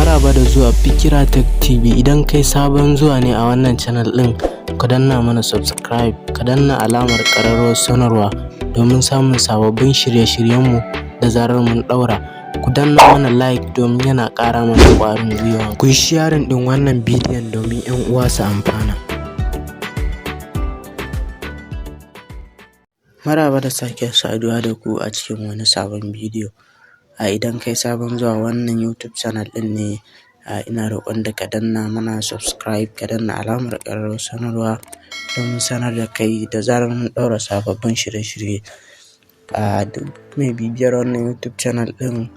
Maraba da zuwa Fikira Tech TV. Idan kai sabon zuwa ne a wannan channel ɗin, ka danna mana subscribe, ka danna alamar ƙararrawar sanarwa domin samun sababbin shirye-shiryenmu da zarar mun ɗaura. Ku danna mana like domin yana ƙara mana ƙwarin gwiwa. Ku yi sharing ɗin wannan bidiyon domin 'yan uwa su amfana. Maraba da sake saduwa da ku a cikin wani sabon bidiyo. A idan kai sabon zuwa wannan YouTube channel ɗin ne, a ina roƙon da ka danna mana subscribe, ka danna alamar ƙararrawar sanarwa domin sanar da kai da zarar mun ɗaura sababbin shirye-shirye. A duk mai bibiyar wannan YouTube channel ɗin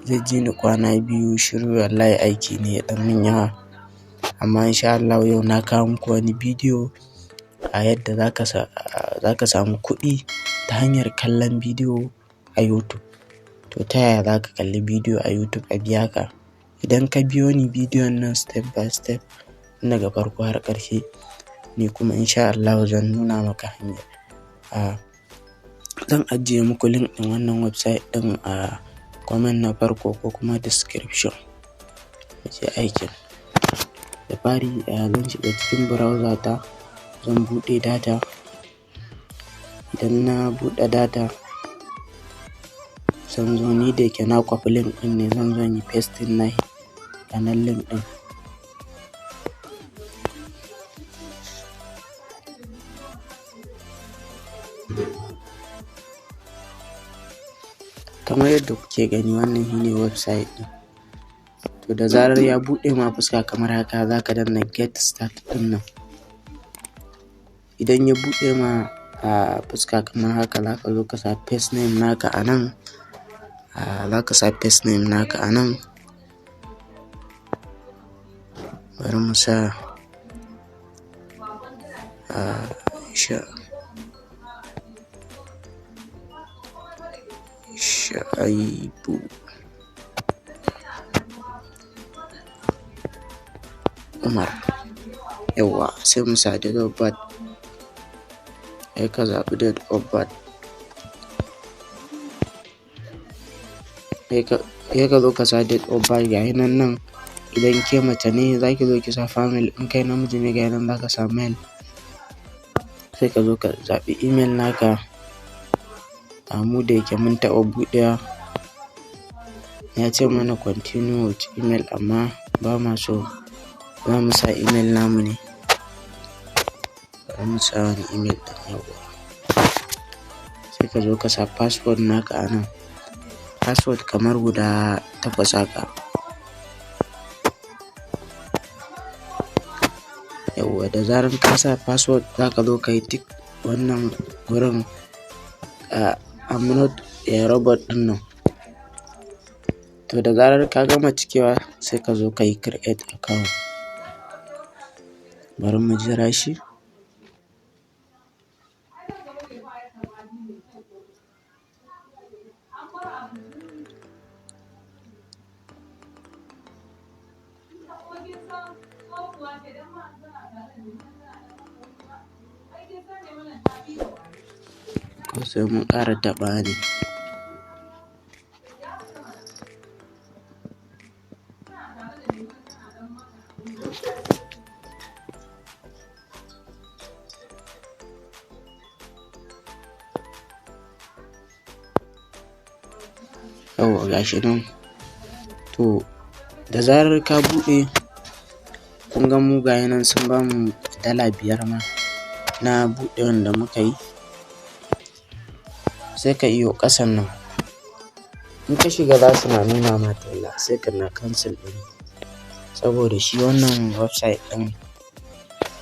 zai ji ni kwana biyu shiru, wallahi aiki ne ya ɗan min yawa. Amma insha Allahu yau na kawo muku wani bidiyo a yadda za ka samu kuɗi ta hanyar kallon bidiyo a YouTube. To ta yaya za ka kalli bidiyo a YouTube a biya ka? Idan ka biyo ni bidiyon nan step by step tun daga farko har ƙarshe, ni kuma insha Allahu zan nuna maka hanyar. A zan ajiye muku link ɗin wannan website ɗin a comment na farko ko kuma description. Mu je aikin. Da fari zan shiga cikin browser ta, zan buɗe data. Idan na buɗe data, zan zo ni da yake na kwafi link ɗin ne, zan zo in yi pasting na wannan link ɗin. Kamar yadda kuke gani, wannan shine website ɗin. To da zarar ya buɗe ma fuska kamar haka, za ka danna get start ɗin nan. Idan ya buɗe ma a fuska kamar haka, za ka zo ka sa first name naka a nan. Za ka sa first name naka a nan. Bari mu sa sha Shaibu Umar. Yauwa, sai mu sa date of birth. Sai ka zaɓi date of birth. Sai ka zo ka sa date of birth, ga nan nan. Idan ke mace ne, za ki zo ki sa female, in kai namiji ne, ga nan za ka sa male. Sai ka zo ka zaɓi email naka. A mu da yake mun taɓa buɗewa, ya ce mana continue with email, amma ba ma so, za mu sa email namu ne. Bari mu sa wani email ɗin, yauwa. Sai ka zo ka sa password naka a nan. Password kamar guda takwas haka. Yauwa, da zarar ka sa password, za ka zo ka yi tick wannan gurin "I'm not a robot" ɗin nan. To da zarar ka gama cikewa, sai ka zo ka yi create account. Bari mu jira shi. Ko sai mun ƙara taɓawa ne. Yauwa, gashi nan. To da zarar ka buɗe, kun ga mu gayi nan sun bamu $5 ma na buɗewan da muka yi. Sai ka iyo ƙasan nan. In ka shiga, za su na nuna ma talla, sai ka na cancel ɗin. Saboda shi wannan website ɗin,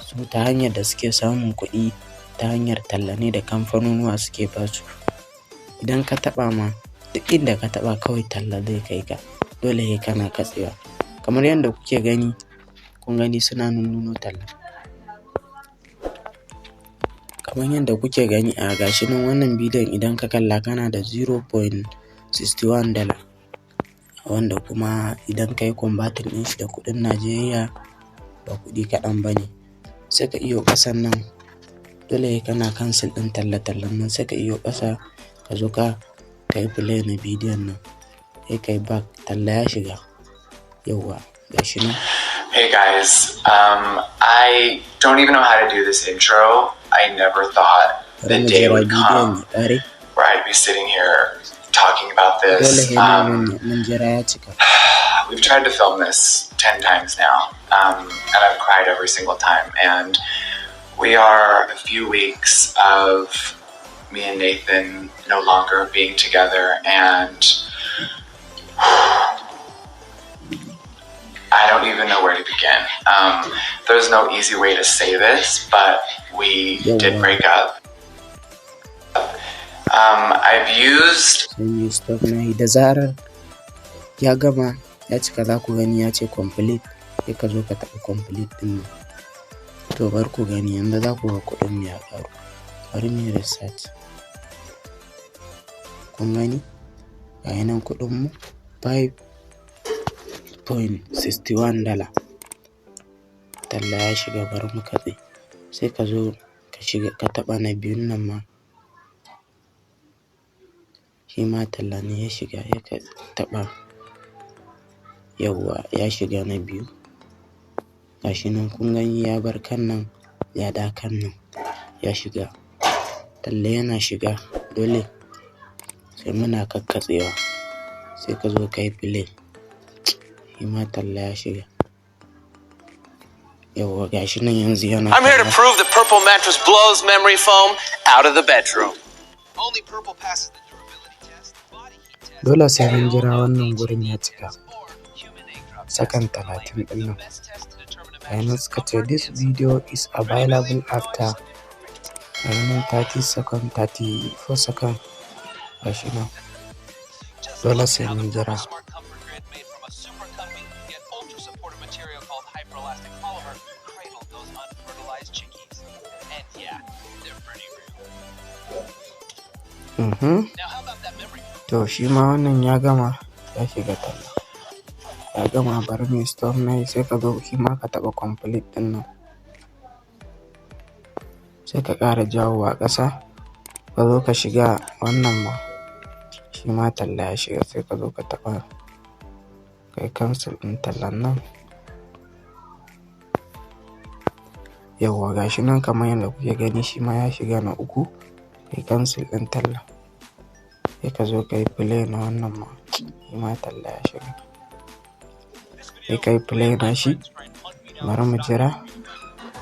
su ta hanyar da suke samun kuɗi ta hanyar talla ne da kamfanunuwa suke basu. Idan ka taɓa ma, duk inda ka taɓa kawai talla zai kai ka. Dole sai kana katsewa. Kamar yadda kuke gani, kun gani suna nunnuno talla. Kamar yadda kuke gani a gashi nan, wannan bidiyon idan ka kalla kana da $0.61, wanda kuma idan ka yi converting ɗin shi da kuɗin Najeriya ba kuɗi kaɗan ba ne. Sai ka iyo ƙasan nan, dole sai kana cancel ɗin talla-tallan nan, sai ka iyo ƙasa, ka zo ka yi play na bidiyon nan, sai ka yi back, talla ya shiga. Yauwa. Gashi nan. Hey guys, I don't even know how to do this intro. I never thought Bari the mu day jira would bidiyon come ya ƙare. where I'd be sitting here talking about Dole this. sai nan mun jira ya cika. We've tried to film this 10 times now, and I've cried every single time. And we are a few weeks of me and Nathan no longer being together, and I don't even know where to begin. There's no easy way to say this, but we did Yawwa. Break up. I've used Sai mu yi stop na yi. Da zarar ya gama ya cika, za ku gani ya ce complete, sai ka zo ka taɓa complete ɗin nan. To, bari ku gani yanzu, za ku ga kuɗin mu ya ƙaru. Bari mu yi research. Kun gani, ga nan kuɗin mu $5.61. Talla ya shiga, bari mu katse. Sai ka zo ka shiga ka taɓa na biyun nan ma, shi ma talla ne ya shiga, ya ka taɓa. Yawwa, ya shiga na biyu. Gashi nan, kun gani, ya bar kan nan ya da kan nan, ya shiga talla. Yana shiga, dole sai muna kakkatsewa. Sai ka zo ka yi play, shi ma talla ya shiga. Yawwa, gashi nan yanzu yana I'm here to talla. Prove that Purple Mattress blows memory foam out of the bedroom. Only Purple passes the durability test, body heat test, Dole sai mun jira wannan gurin ya cika sakan 30 ɗin nan. Ga nan suka ce "This video is available after", ga nan 30 second, 34 second. Gashi nan, dole sai mun jira. Smart Comfort Grid made from a super comfy yet ultra supportive material called hyperelastic polymer cradled those unfertilized chickies. And yeah, they're pretty real. Now how about that memory foam? To, shi ma wannan ya gama, ya shiga talla, ya gama. Bari mu yi stop na yi. Sai ka zo shi ma ka taɓa complete ɗin nan, sai ka ƙara jawowa ƙasa, ka zo ka shiga wannan ma, shi ma talla ya shiga. Sai ka zo ka taɓa, kai cancel ɗin tallan nan. Yawwa, gashi nan kamar yadda kuke gani, shi ma ya shiga na uku. Kai cancel ɗin talla, sai ka zo ka yi play na wannan ma, shi ma talla ya shiga, sai ka yi play na shi. Bari mu jira.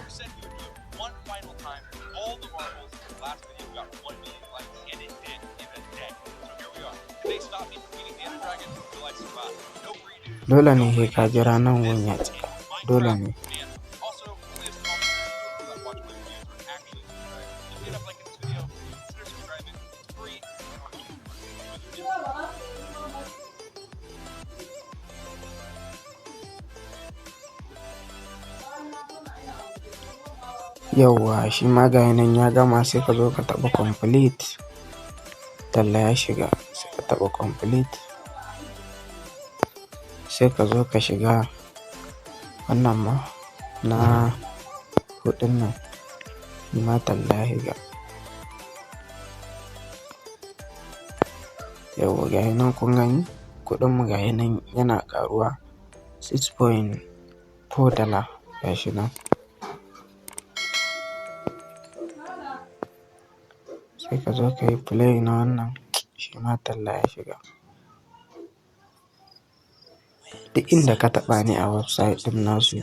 Said he would do it one final time. All the marbles. Last video got 1 million likes, and it did in a day. So here we are. If they stop me from beating the Ender Dragon, will I survive? No redos. Dole ne sai ka jira nan gun ya cika, dole ne. And also, only a small percentage of people that watch my videos are actually subscribed. If you end up liking this video, consider subscribing. It's free. And Yauwa, shi ma ga nan ya gama. Sai ka zo ka taɓa complete. Talla ya shiga, sai ka taɓa complete. Sai ka zo ka shiga wannan ma na huɗun nan, shi ma talla ya shiga. Yauwa, ga nan kun gani, kuɗin mu ga nan yana ƙaruwa, $6.4, gashi nan. Sai ka zo ka yi play na wannan, shi ma talla ya shiga. Duk inda ka taɓa ne a website ɗin nasu,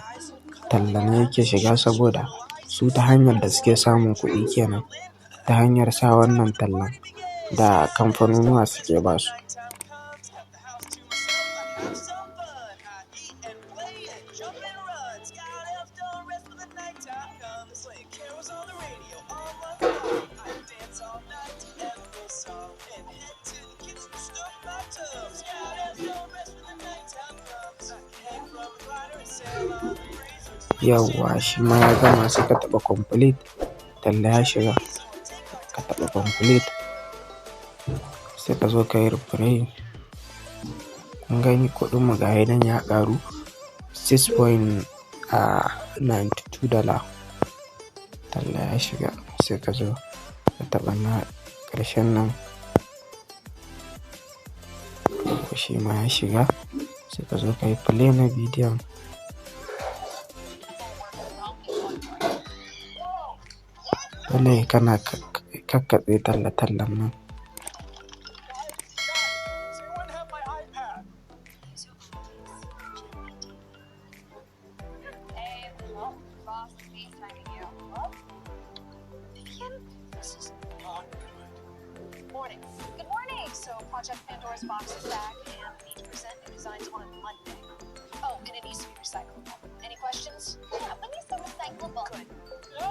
talla ne yake shiga, saboda su ta hanyar da suke samun kuɗi kenan, ta hanyar sa wannan tallan da kamfanonuwa suke basu. Yauwa, shi ma ya gama, sai ka taɓa complete. Talla ya shiga, ka taɓa complete. Sai ka zo ka yi refresh. Kun gani, kuɗin mu ga nan ya ƙaru, $6.92. Talla ya shiga, sai ka zo ka taɓa na ƙarshen nan, shi ma ya shiga. Sai ka zo ka yi play na bidiyon. Dole kana kakkaɓe talla-tallan nan. Does anyone have my iPad? Hey, well, Ross is FaceTiming you. What? Vivian? This is Not good. Morning. Good morning. So Project Pandora's box is back, and we need to present new designs on Monday. Oh, and it needs to be recyclable. Any questions? Yeah, when you say recyclable. Good. No!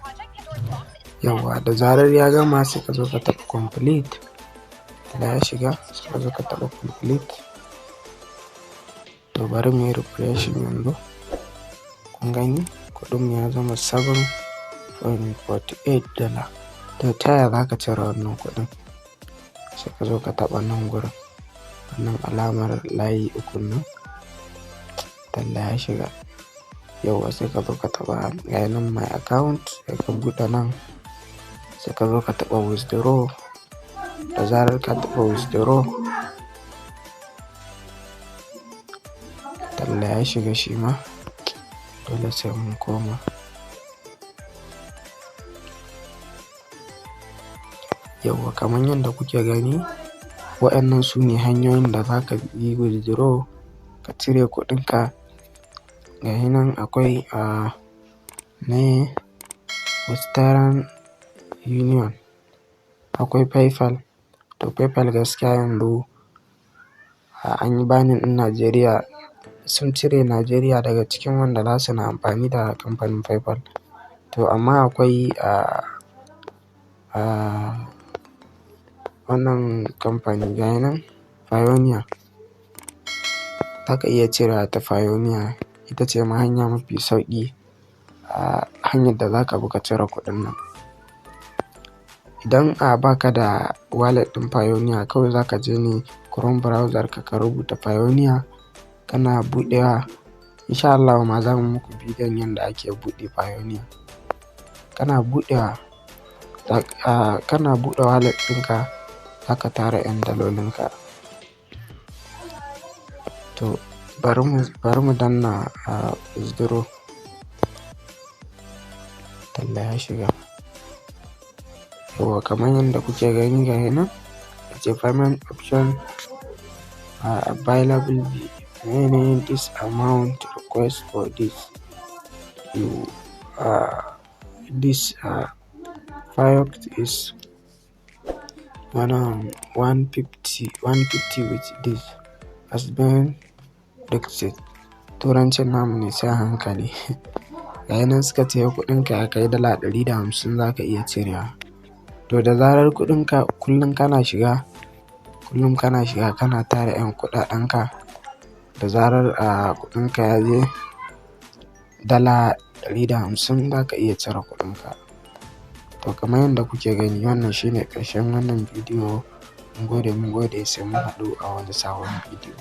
Project Pandora's box is Yawwa, da zarar ya gama, sai ka zo ka taɓa complete. Da ya shiga, sai ka zo ka taɓa complete. To, bari mu yi refreshing yanzu. Kun gani, kuɗin mu ya zama $7.48. To, ta yaya za ka cire wannan kuɗin? Sai ka zo ka taɓa nan gurin, wannan alamar layi ukun nan. Talla ya shiga. Yauwa, sai ka zo ka taɓa, ga nan my account, sai ka buɗe nan, sai ka zo ka taɓa withdraw. Da zarar ka taɓa withdraw, talla ya shiga shi ma, dole sai mun koma. Yauwa, kamar yadda kuke gani, waɗannan su ne hanyoyin da za ka yi withdraw ka cire kuɗinka. Ga nan akwai a ne Western Union, akwai PayPal. To, PayPal gaskiya yanzu an yi banning ɗin Najeriya, sun cire Najeriya daga cikin wanda za su na amfani da kamfanin PayPal. To, amma akwai a wannan kamfani, ga nan Payoneer. Za ka iya cirewa ta Payoneer, ita ce ma hanya mafi sauƙi a hanyar da za ka bi ka cire kuɗin nan. Idan a baka da wallet ɗin Payoneer, kawai za ka je ne Chrome browser ka, ka rubuta Payoneer, kana buɗewa. Insha Allah ma za mu muku bidiyon yadda ake buɗe Payoneer. Kana buɗewa, kana buɗe wallet ɗinka, za ka tara 'yan dalolinka. To, bari mu danna a withdraw. Talla ya shiga. Yauwa, kamar yadda kuke gani, ga nan ce payment option available, mene, this amount request for this you this product is one 150 150 with this has been rejected. Turancin namu ne sai a hankali. Ga nan suka ce kuɗinka ya kai $150, za ka iya cirewa. To, da zarar kuɗinka, kullum kana shiga, kullum kana shiga, kana tara 'yan kuɗaɗenka, da zarar a kuɗinka ya je $150, za ka iya cire kuɗinka. To, kamar yadda kuke gani, wannan shine ƙarshen wannan bidiyo. Mun gode, mun gode, sai mun haɗu a wani sabon bidiyo.